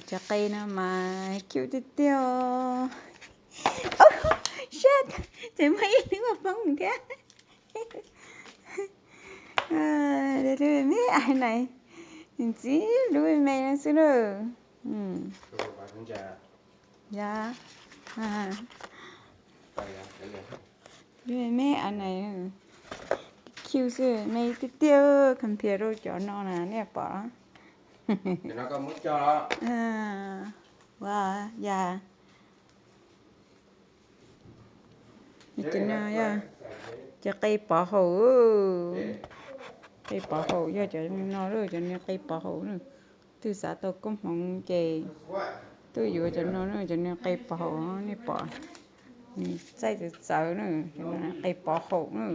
Cov qe no mas cute tiag tiag. Sab, ces muaj ib lub poob thiab. Lub me ai na, ntxiv lub me no xwb na. Ya, lub me ai na, cute xwb, me tiag tiag, compare rau cov no na nej pom. Ua, ya. Cov no yog cov qe pov haum, qe pov haum yog cov no lawm, cov no qe pov haum na. Twg xav tau koob hmoov ces tuaj yuav cov no na, cov no qe pov haum, nej pom, nws txaij txawv txawv na, cov no qe pov haum na.